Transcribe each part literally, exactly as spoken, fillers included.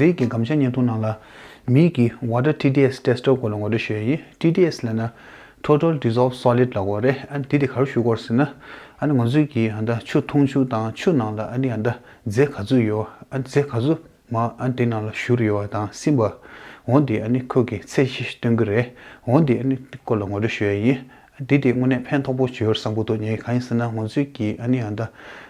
རིགས་ཀྱི་སྒམ་ཆས་བརྙན་ཐུང་ནང་ལ་མི་གི་water T D S tester སྐོར་ལ་ངོ་སྤྲོད་ཞུ་ཡ་ཡིན། T D S ལབ་ན་total dissolved solid ལབ་དགོས་རེད། ཨ་ནི་འདི་དེ་ག་རེ་ཞུ་དགོས་ཟེར་ན། ཨ་ནི་ང་ཚོའི་གི་ཨ་ད་ཆུ་འཐུང་ཆུ་དང་ཆུ་ནང་ལ་ཨ་ནི་ཨ་ད་རྫས་ག་ཚོད་ཡོད། ཨ་རྫས་ག་ཚོད་མ་ཨ་དེ་ནང་ལ་བཞུར་ཡོད་པ་དང་སིམ་པ། འོ་འདི་ཨ་ནི་ཁོ་གི་ཚད་གཞི་སྟོན་གི་རེད། འོ་འདི་ཨ་ནི་སྐོར་ལ་ངོ་སྤྲོད་ཞུ་ཡ་ཡིན། འདི་དེ་དངོས་གནས་ཕན་ཐོགས་པོ་བྱེད་ཡོད་བསམ་གི་འདུག་ངས་གང་ཡིན་ཟེར་ན་ང་ཚོའི་གི་ཨ་ནི་ཨ་ད་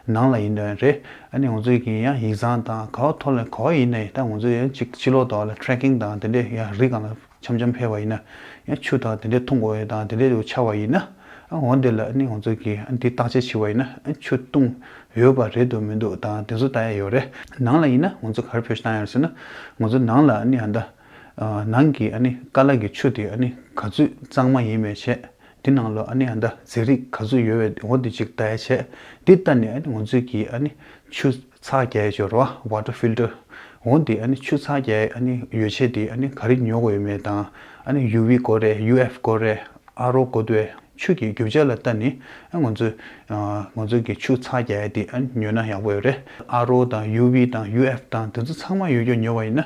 ནང་ལ་ཡིན་ན་རེད། ཨ་ནི་ང་ཚོའི་གི་ཡང་ཡིག་ཚང་དང་ག་བ་ཐོག་ལ་ག་བ་ཡིན་ན་ཡང་ད་ང་ཚོ་ཡང་གཅིག་ཕྱི་ལོགས་དག་ལ་trekking དང་དེ་འདྲས་ཡང་རི་སྒང་ལ་འཆམ་འཆམ་ཕེབས་པ་ཡིན་ན། ཡང་ཆུ་དང་དེ་འདྲས་འཐུང་དགོས་ཡ་དང་དེ་འདྲས་ཆགས་པ་ཡིན་ན། ཨ་འོ་འདི་ལ་ཨ་ནི་ང་ཚོ་གིས་ཨ་འདི་བརྟག་དཔྱད་བྱས་པ་ཡིན་ན་ཨ་ཆུ་བཏུང་ཡོད་པ་རེད་འདུག་མི་འདུག་དང་དེ་ཚོ་ལྟ་ཡ་ཡོད་རེད། ནང་ལ་ཡིན་ན་ང་ཚོ་ག་རེ་བེད་སྤྱོད་བཏང་ཡ་རེད་ཟེར་ན། ང་ཚོ་ནང་ལ་ཨ་ནི་ཨ་ད་ཨ་ནང་གི་ཨ་ནི་ཀ་ལ་གི་ཆུ་དེ་ཨ་ནི་ག་ཚོད་གཙང་མ་ཡིན་མེད་བྱས། དེ་ནང་ལ་ཨ་ནི་ཨ་ད་རྫས་རིགས་ག་ཚོད་ཡོད་པའི་འོ་དེ་ཅིག་ལྟ་ཡ་བྱས། དེ་ལྟ་ནས་ཨ་ནི་ང་ཚོས་གིས་ཨ་ནི་ཆུ་ཚགས་རྒྱག་ཡ་ཅིག་ཡོད་རེད་བ། water filter། འོ་དེ་ཨ་ནི་ཆུ་ཚགས་རྒྱག་ཡ་ཨ་ནི་ཡོ་བྱད་དེ་ཨ་ནི་ག་རེ་ཉོ་དགོས་ཡོད་མེད་དང་། ཨ་ནི་ཡུ་ཝི་དགོས་རེད། ཡུ་ཨེཕ་དགོས་རེད། ཨར་ཨོ་དགོས་འདུག་ཆུ་གི་རྒྱུ་ཆ་ལ་ལྟ་ནས་ཨ་ང་ཚོས་ཨ་ང་ཚོས་གིས་ཆུ་ཚགས་རྒྱག་ཡ་དེ་ཨ་ནི་ཉོས་ན་ཡག་པོ་ཡོད་རེད། ཨར་ཨོ་དང་ཡུ་ཝི་དང་ཡུ་ཨེཕ་དང་དེ་ཚོ་ཚང་མ་ཡོད་རྒྱུ་ཉོས་པ་ཡིན་ན།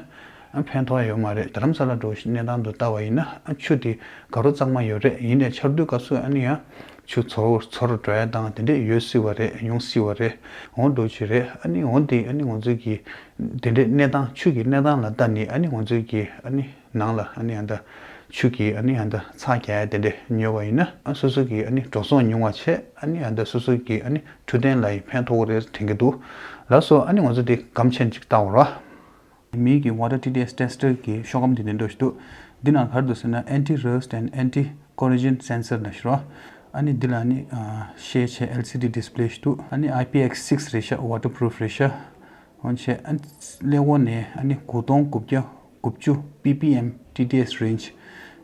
ཨ་ཕན་ཐོགས་ཡོད་མ་རེད། རྡ་རམ་ས་ལ་འགྲོ་གནས་སྟངས་དུ་ལྟ་བ་ཡིན་ན་ཨ་ཆུ་དེ་དགའ་རབ་གཙང་མ་ཡོད་རེད། ཡིན་ནའི་ཆར་དུས་སྐབས་སུ་ཨ་ནི་ཡང་ཆུ་ཚོར་ཚོར་འགྲོ་ཡ་དང་དེ་འདྲས་ཡོང་སྲིད་པ་རེད། ཡོང་སྲིད་པ་རེད། འོ་འགྲོ་ཆེ་རེད། ཨ་ནི་འོ་དེ་ཨ་ནི་ང་ཚོ་གི་དེ་འདྲས་གནས་སྟངས་ཆུ་གི་གནས་སྟངས་ལ་ལྟ་ནས་ཨ་ནི་ང་ཚོ་གི་ཨ་ནི་ནང་ལ་ཨ་ནི་ཨ་ད་ཆུ་གི་ཨ་ནི་ཨ་ད་ཚགས་རྒྱག་ཡ་དེ་འདྲས་ཉོས་པ་ཡིན་ན་ཨ་སོ་སོ་གི་ཨ་ནི་འགྲོ་སོང་ཉུང་བ་བྱས། ཨ་ནི་ཨ་ད་སོ་སོ་གི་ཨ་ནི་འཕྲོད་བསྟེན་ལ་ཡང་ཕན་ཐོགས་ཀྱི་རེད་དྲན་གྱི་འདུག་ལགས་སོ། ཨ་ནི་ང་ཚོ་དེ་སྒམ་ཆེན་ཅིག་བཏང་བ་རེད། མིའི་གི་water T D S tester གི་ཤོག་སྒམ་དེ་དེ་འདྲ་ཞིག་འདུག་འདི་ནང་ག་རེ་འདུག་ཟེར་ན་anti rust and anti corrosion sensor ལབ་ཞིག་རེད། ཨ་ནི་འདི་ལ་ནི་ཤེལ་ཆེ་L C D display ཞིག་འདུག་ཨ་ནི I P X six རེད་ཤག waterproof རེད་ཤག་འོན་ཆེ་ཨ་ནི་ཀླད་ཀོར་ནས་ཨ་ནི་དགུ་སྟོང་དགུ་བརྒྱ་དགུ་བཅུ P P M T D S range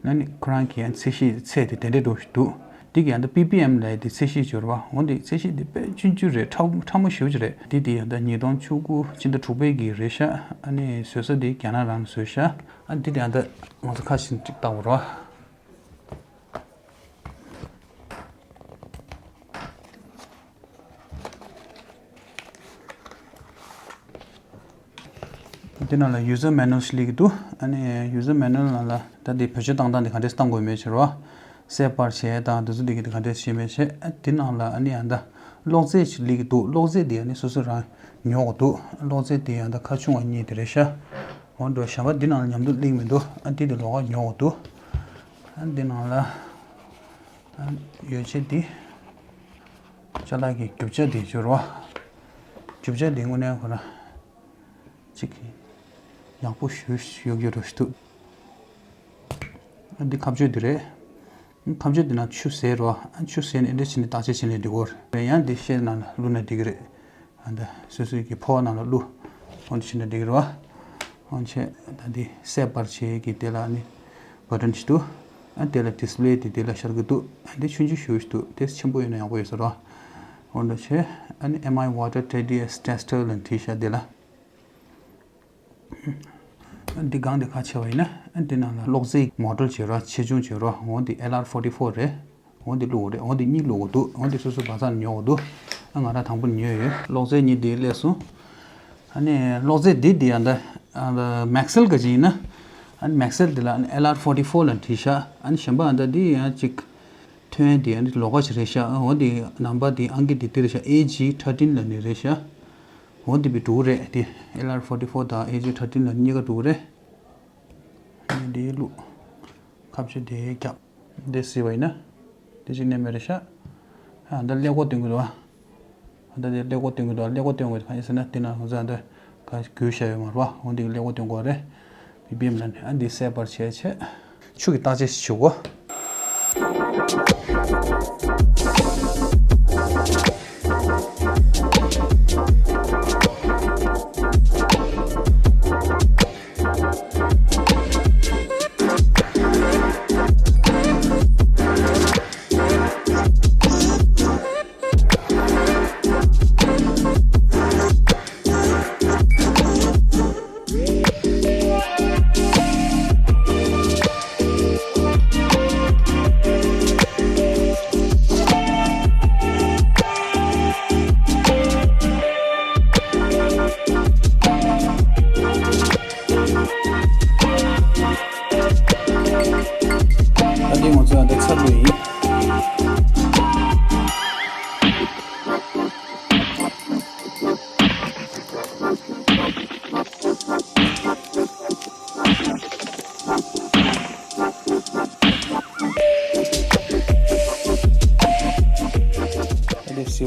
ཨ་ནི་ཁོ་རང་གི་ཨ་ནི་ཚད་གཞི་ཚད་དེ་དེ་འདྲ་འདྲ་ཞིག་འདུག་འདི་གི་ཨ་ནི་P P M ལབ་ཡ་དེ་ཚད་གཞི་ཅིག་ཡོད་རེད་བ། འོ་འདི་ཚད་གཞི་འདི་དཔེ་ཆུང་ཆུང་རེད། ཕྲ་ཕྲ་མོ་ཞེ་པོ་ཅིག་རེད། འདི་དེ་ཨ་ད་ཉིས་སྟོང་བཅུ་དགུ་ཕྱི་ཟླ་དྲུག་པའི་གི་རེད་ཤག་ཨ་ནི་བཟོ་ས་དེ་རྒྱ་ནག་རང་ནས་བཟོས་ཤག་ཨ་འདི་དེ་ཨ་ད་ང་ཚོ་ཁ་ཤས་ཅིག་བཏང་བ་རེད་བ། འདི་ནང་ལ་user manual ཞིག་སླེབས་ཀྱི་འདུག་ཨ་ནི་user manual ནང་ལ་ད་འདི་བེད་སྤྱོད་བཏང་སྟངས་འདི་ག་འདྲས་བཏང་དགོས་མེད་ཕྱིར་རོ། གསལ་པར་བྱས་དང་འདི་ཚོ་འདི་གི་འདི་ག་འདྲས་བྱས་མེད་བྱས། ཨ་འདི་ནང་ལ་ཨ་ནི་ཨ་ད་གློག་རྫས་ཅིག་སླེབས་ཀྱི་འདུག་གློག་རྫས་འདི་ཨ་ནི་སོ་སོ་རང་ཉོ་དགོས་འདུག་གློག་རྫས་འདི་ཨ་ད་ཁ་ཆུང་བ་གཉིས་དེ་རེད་ཤག་འོ་འགྲོ་གཞན་པ་འདི་ནང་ལ་མཉམ་དུ་སླེབས་མི་འདུག་ཨ་འདི་འདི་ལོགས་ཀ་ཉོ་དགོས་འདུག་ཨ་འདི་ནང་ལ་ཨ་ཡོ་བྱད་འདི། ཅ་ལག་གི་རྒྱུ་ཆ་དེ་སྦྱོར་བ། རྒྱུ་ཆ་དེ་དངོས་གནས་ཁོ་ན་གཅིག་ཡག་པོ་ཞུ་ཡོད་རྒྱུ་རུ་ཞུ་ཐུབ། འདི་ཁ་གཅོད་དེ་རེད། ཁ་གཅོད་དེ་ན་ཆུ་ཟེར་བ། ཆུ་ཟེར་ནས་འདི་བྱས་ནས་བརྟག་དཔྱད་བྱས་ནས་འདི་གོ་རེད། ཡང་འདི་ཤེལ་ནང་ལ་བླུགས་ན་འགྲིག་གི་རེད། ཨ་ད་སོ་སོའི་གི་ཕོ་བ་ནང་ལ་བླུགས། འོ་འདི་བྱས་ན་འགྲིག་གི་རེད་བ། འོ་བྱས་ད་འདི་གསལ་པར་བྱེད་ཀྱི་དེ་ལ་ནི་བ་ཊན་ཞིག་འདུག་ཨ་དེ་ལ་ཌི་སི་པ་ལེ་དེ་དེ་ལ་ཤར་གི་འདུག་ཨ་འདི་ཆུང་ཆུང་ཞུ་ཞིག་འདུག་དེ་ཆེན་པོ་ཡོད་ན་ཡག་པོ་ཡོད་ས་རེད་བ། འོ་འདི་བྱས་ཨ་ནི་M I water T D S tester ལ་བྲིས་ཤག་དེ་ལ། འདི་སྒང་འདི་ཁ་ཕྱེ་བ་ཡིན་ན་འདི་ནང་ལ་གློག་རྫས་མོ་ཊར་བྱེད་རོགས། ཆེ་ཆུང་བྱེད་རོགས། འོ་འདི་L R forty four རེད། འོ་འདི་བླུག་དགོས་རེད། འོ་འདི་གཉིས་བླུག་དགོས་འདུག་འོ་འདི་སོ་སོ་བ་ཚང་ཉོ་དགོས་འདུག་ཨ་ང་རང་དང་པོ་ཉོས་ཡོད། གློག་རྫས་གཉིས་འདི་སླེབས་སོང་། ཨ་ནི་གློག་རྫས་འདི་འདི་ཡང་ད་མེག་སེལ་ག་ཅིག་ཡིན་ན། ཨ་ནི་མེག་སེལ་འདི་ལ་ཨ་ནི་L R forty four ལ་བྲིས་ཤག་ཨ་ནི་གཞན་པ་ཨ་ད་འདི་ཡང་ཅིག་ཐོན་འདི་ཨ་ནི་ལོགས་ཀ་ཅིག་རེད་ཤག་འོ་འདི་ནམ་བར་འདི་ཨང་ཀི་འདི་འདི་རེད་ཤག A G thirteen ལ་ནི་རེད་ཤག་འོ་འདི་བི་འདྲ་རེད། དེ་L R forty four དང་A G thirteen ལ་གཉིས་ཀ་འདྲ་རེད། འདི་བླུགས། ཁ་གཅོད་དེ་རྒྱབ། འདི་སྲིད་པ་ཡིན་ན། འདི་གཅིག་གནས་མེད་རེད་ཤག་ཨ་འདི་ཀླད་ཀོར་སྟོན་གི་འདུག་ཨ། ཨ་འདི་ཀླད་ཀོར་སྟོན་གི་འདུག་ཨ་ཀླད་ཀོར་སྟོན་དགོས་གང་ཡིན་ཟེར་ན་འདི་ནང་ང་ཚོ་ཨ་འདི་ག་གུས་བཤད་ཡོད་མ་རེད་བ། འོ་འདི་ཀླད་ཀོར་སྟོན་དགོས་རེད། བི་བི་ཨེམ་ལ་ནི་ཨ་འདི་གསལ་པར་བྱས་བྱས། ཆུ་གི་བརྟག་དཔྱད་ཞིག་བྱེད་དགོས།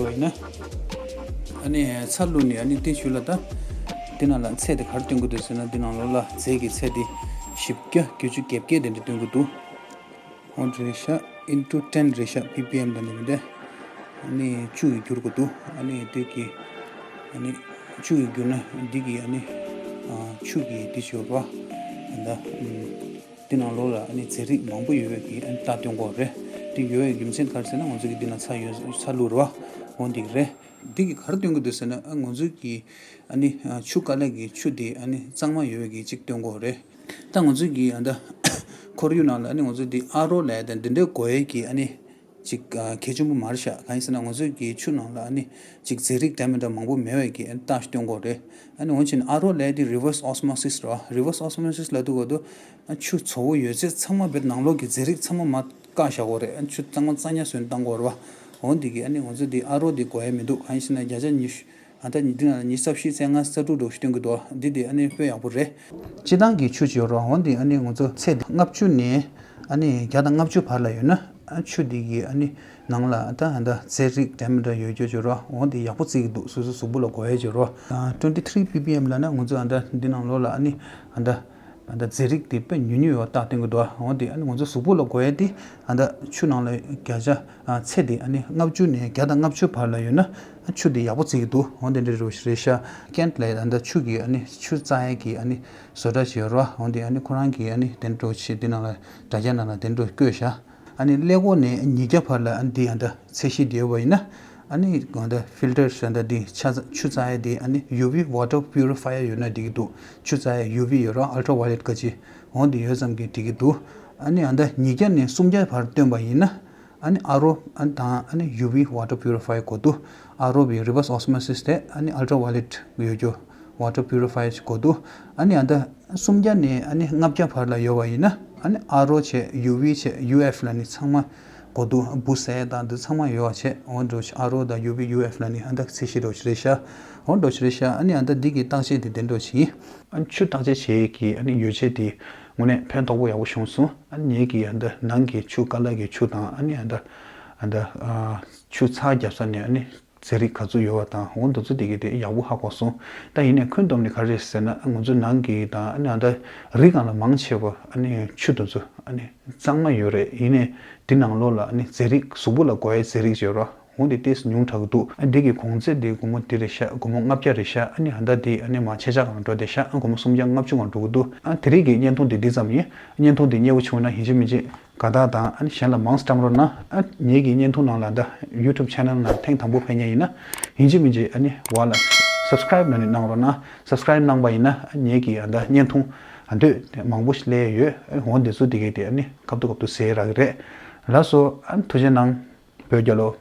བ་ཡིན་ན། ཨ་ནི་ཚྭ་བླུགས་ནས་ཨ་ནི་དེ་ཞུ་ལ་ད། དེ་ནང་ལ་ཚད་དེ་ག་རེ་སྟོན་གྱི་འདུག་ཟེར་ན། དེ་ནང་ལོགས་ལ་རྫས་ཀྱི་ཚད་དེ་བཞི་བརྒྱ་བརྒྱད་ཅུ་གྱ་བརྒྱད་དེ་འདྲ་སྟོན་གྱི་འདུག་འོ་རེད་ཤག into ten རེད་ཤག ppm ལ་ནི་མི་འདྲ། ཨ་ནི་བཅུ་ཡིས་བསྒྱུར་དགོས་འདུག་ཨ་ནི་དེ་གི་ཨ་ནི་བཅུ་ཡིས་བསྒྱུར་ན་འདི་གི་ཨ་ནི་ཆུ་གི་དེ་ཞོར་བ་ད། འདི་ནང་ལོགས་ལ་ཨ་ནི་རྫས་རིགས་མང་པོ་ཡོད་པའི་གི་ཨ་ནི་རྟགས་སྟོན་གྱི་ཡོད་རེད། དེ་ཡོད་པའི་རྒྱུ་མཚན་ག་རེ་ཟེར་ན། ང་ཚོ་གི་འདི་ན་ཚྭ་ཡོད། ཚྭ་བླུགས་རེད་བ། འོ་འདི་གི་རེད། འདི་གི་ག་རེ་སྟོན་གྱི་འདུག་ཟེར་ན། ཨ་ང་ཚོ་གི་ཨ་ནི་ཆུ་དཀར་ལ་གི་ཆུ་དེ་ཨ་ནི་གཙང་མ་ཡོད་པའི་གི་ཅིག་སྟོན་གྱི་ཡོད་རེད། ད་ང་ཚོ་གི་ཨ་ད་ཁོར་ཡུག་ནང་ལ་ཨ་ནི་ང་ཚོ་འདི་ཨ་རོ་ལབ་ཡ་དང་འདི་འདྲའི་དགོས་ཡས་ཀྱི་ཨ་ནི་ཅིག་ཨ་གལ་ཆེན་པོ་མ་རེད་ཤག་གང་ཡིན་ཟེར་ན། ང་ཚོའི་གི་ཆུ་ནང་ལ་ཨ་ནི་ཅིག་རྫས་རིགས་འདྲ་མི་འདྲ་མང་པོ་མེད་པའི་གི་ཨ་ནི་རྟགས་ཤིག་སྟོན་གྱི་ཡོད་རེད། ཨ་ནི་འོན་ཀྱང་ཨ་རོ་ལབ་ཡ་དེ་reverse osmosis རེད་བ། reverse osmosis ལབ་དུས་གོ་དུ་ཨ་ཆུ་བཙོ་བོ་ཡོད་ཚད་ཚང་མ་བེད་ནང་ལོགས་ཀྱི་རྫས་རིགས་ཚང་མ་མར་བཀག་བཞག་གི་ཡོད་རེད། ཨ་ཆུ་གཙང་མ་གཙང་ཉག་བཟོས་ནས་བཏང་གི་ཡོད་རེད་བ། འོ་འདི་གི་ཨ་ནི་ང་ཚོ་འདི་ཨ་རོ་འདི་དགོས་ཡ་མི་འདུག་གང་ཡིན་ཟེར་ན་བརྒྱ་ཆ་ཉི་ཤུ། ཨ་ད་ཉི་འདི་ན་ཉི་ཤུ་རྩ་བཞི་རྩ་ལྔ་རྩ་དྲུག་འདྲ་བོ་ཞིག་སྟོན་གྱི་འདུག་འདི་དེ་ཨ་ནི་དཔེ་ཡག་པོ་རེད། སྤྱིར་བཏང་གི་ཆུ་ཅིག་ཡོད་རེད་བ། འོ་འདི་ཨ་ནི་ང་ཚོ་ཚད་དེ་ལྔ་བཅུ་ནས་ཨ་ནི་བརྒྱ་དང་ལྔ་བཅུ་བར་ལ་ཡོད་ན། ཨ་ཆུ་འདི་གི་ཨ་ནི་ནང་ལ་ཨ་ད་ཨ་ད་རྫས་རིགས་འདྲ་མི་འདྲ་ཡོད་རྒྱུ་ཅིག་ཡོད་རེད་བ། འོ་འདི་ཡག་པོ་བརྩི་གི་འདུག་སོ་སོ་གཟུགས་པོ་ལ་དགོས་ཡ་ཅིག་ཡོད་རེད་བ། twenty three ppm ལབ་ན་ང་ཚོ་ཨ་ད་འདི་ནང་ལོགས་ལ་ཨ་ནི་ཨ་ད་ཨ་ད་རྫས་རིགས་དེ་དཔེ་ཉུང་ཉུང་ཡོད་རྟགས་སྟོན་གྱི་འདུག་འོ་དེ་ཨ་ནི་ང་ཚོ་གཟུགས་པོ་ལ་དགོས་ཡ་དེ་ཨ་ད་ཆུ་ནང་ལ་བརྒྱ་ཆ་ཨ་ཚད་དེ་ཨ་ནི་ལྔ་བཅུ་ནས་བརྒྱ་དང་ལྔ་བཅུ་བར་ལ་ཡོད་ན་ཨ་ཆུ་དེ་ཡག་པོ་བརྩི་གི་འདུག་འོ་དེ་འདྲ་རེད་ཤག་ཀེན་ལ་ཨ་ད་ཆུ་གི་ཨ་ནི་ཆུ་བཙག་ཡ་གི་ཨ་ནི་བཟོ་གྲྭ་ཞིག་ཡོད་རེད་བ། འོ་དེ་ཨ་ནི་ཁོ་རང་གི་ཨ་ནི་དེ་འདྲ་བྱས་དེ་ནང་ལ་དྲ་རྒྱ་ནང་ལ་དེ་འདྲ་བཀོད་ཤག་ཨ་ནི་ཀླད་ཀོར་ནས་ཉིས་བརྒྱ་བར་ལ་ཨ་ནི་དེ་ཨ་ད་ཚད་གཞི་དེ་ཡོད་པ་ཡིན་ན། ཨ་ནི་གང་ལྟར་ཕིལ་ཊར་ཟེར་འདྲ་འདི་ཆ་ཚ་ཆུ་བཙག་ཡ་དེ་ཨ་ནི་ཡུ་ཝི་ཝ་ཊར་པིའུ་རི་ཕ་ཡར་ཡོད་ན་འགྲིག་གི་འདུག་ཆུ་བཙག་ཡ་ཡུ་ཝི་ཡོད་རེད། ཨལ་ཊྲ་ཝ་ཡོ་ལེཊ་ག་ཅི་འོ་འདི་ཡོད་ཙམ་གྱིས་འགྲིག་གི་འདུག་ཨ་ནི་ཨ་ད་ཉིས་བརྒྱ་ནས་སུམ་བརྒྱ་བར་བཏོན་པ་ཡིན་ན། ཨ་ནི་ཨ་རོ་ཨ་ནི་དང་ཨ་ནི་ཡུ་ཝི་ཝ་ཊར་པིའུ་རི་ཕ་ཡར་དགོས་འདུག་ཨ་རོ་བི་རི་ཝར་སི་ཨོ་སི་མོ་སིས་དེ་ཨ་ནི་ཨལ་ཊྲ་ཝ་ཡོ་ལེཊ་ཡོད་རྒྱུ་ཝ་ཊར་པིའུ་རི་ཕ་ཡར་ཞིག་དགོས་འདུག་ཨ་ནི་ཨ་ད་སུམ་བརྒྱ་ནས་ཨ་ནི་ལྔ་བརྒྱ་བར་ལ་ཡོད་པ་ཡིན་ན། ཨ་ནི་ཨ་རོ་བྱས་ཡུ་ཝི་བྱས་ཡུ་ཨེཕ་ལ་ནི་ཚང་མ་དགོས་འདུག་འབུ་ཟས་དང་འདི་ཚང་མ་ཡོད་པ་བྱས། འོ་འདྲ་ཞིག་ཨ་རོ་དང་ཡུ་ཝི་ཡུ་ཨེཕ་ལ་ནི་ཨ་ད་ཚད་གཞི་འདྲ་ཞིག་རེད་ཤག་འོ་འདྲ་ཞིག་རེད་ཤག་ཨ་ནི་ཨ་ད་འདི་གི་བརྟག་དཔྱད་དེ་དེ་འདྲ་ཞིག་ཡིན། ཨ་ནི་ཆུ་བརྟག་དཔྱད་བྱེད་ཀྱི་ཨ་ནི་ཡོ་བྱད་དེ་དངོས་གནས་ཕན་ཐོགས་པོ་ཡག་པོ་བྱུང་སོང་། ཨ་ནི་ངེད་ཀྱིས་ཨ་ད་ནང་གི་ཆུ་ཀ་ལ་གི་ཆུ་དང་ཨ་ནི་ཨ་ད་ཨ་ད་ཨ་ཆུ་ཚྭ་རྒྱབ་ས་ནས་ཨ་ནི་རྫས་རིགས་ག་ཚོད་ཡོད་པ་དང་འོ་འདི་ཚོ་དེ་གའི་དེ་ཡག་པོ་ཧ་གོ་སོང་། ད་ཡིན་ནའི་ཁོན་བསྡོམས་ནས་ག་རེ་རེད་ཟེར་ན། ང་ཚོ་ནང་གི་དང་ཨ་ནི་ཨ་ད་རི་སྒང་ལ་མང་ཆེ་བ་ཨ་ནི་ཆུ་དེ་ཚོ་ཨ་ནི་གཙང་མ་ཡོད་རེད། ཡིན་ནའི་དེ་ནང་ལོགས་ལ་ཨ་ནི་རྫས་རིགས་གཟུགས་པོ་ལ་དགོས་ཡའི་རྫས་རིགས་ཡོད་རེད། འོ་འདི་ཏོག་ཙམ་ཉུང་དྲགས་འདུག་ཨ་འདི་གི་གོང་ཚད་འདི་སྒོར་མོ་འདི་རེད་ཤག་སྒོར་མོ་ལྔ་བརྒྱ་རེད་ཤག་ཨ་ནི་ཨ་ད་འདི་ཨ་ནི་མ་ཆེ་ཆག་གང་འགྲོ་བསྡད་ཤག་ཨ་སྒོར་མོ་སུམ་བརྒྱ་ལྔ་བཅུ་གང་འགྲོ་གི་འདུག་ཨ་དེ་རིང་གི་བརྙན་ཐུང་འདི་འདི་ཙམ་ཡིན། བརྙན་ཐུང་འདི་མཉེས་པོ་བྱུང་ན་ཡིན་གཅིག་མིན་གཅིག་དགའ་རྟགས་དང་ཨ་ནི་གཞན་ལ་མང་ཙམ་བཀྲམ་རོགས་གནང་། ཨ་ངེད་ཀྱི་བརྙན་ཐུང་ནང་ལ་ད་ཡུ་ཊུབ་ཆེ་ནལ་ནང་ཐེངས་དང་པོ་ཕེབས་མཁན་ཡིན་ན་ཡིན་གཅིག་མིན་གཅིག་ཨ་ནི་འོག་ལ་སབ་སི་ཀ་རའིབ་ནང་ནས་གནང་རོགས་གནང་། སབ་སི་ཀ་རའིབ་གནང་པ་ཡིན་ན་ཨ་ངེད་ཀྱི་ཨ་ད་བརྙན་ཐུང་ཨ་འདོད་མང་པོ་ཞིག་སླེབས་ཡོད། ཨ་འོ་འདི་ཚོ་དེ་གས་དེ་ཨ་ནི་སྐབས་དུ་སྐབས་དུ་ཟེར་རག་གི་རེད། ལགས་སོ། ཨ་ཐུགས་རྗེ་གནང་། བོད་རྒྱལ་ལོ།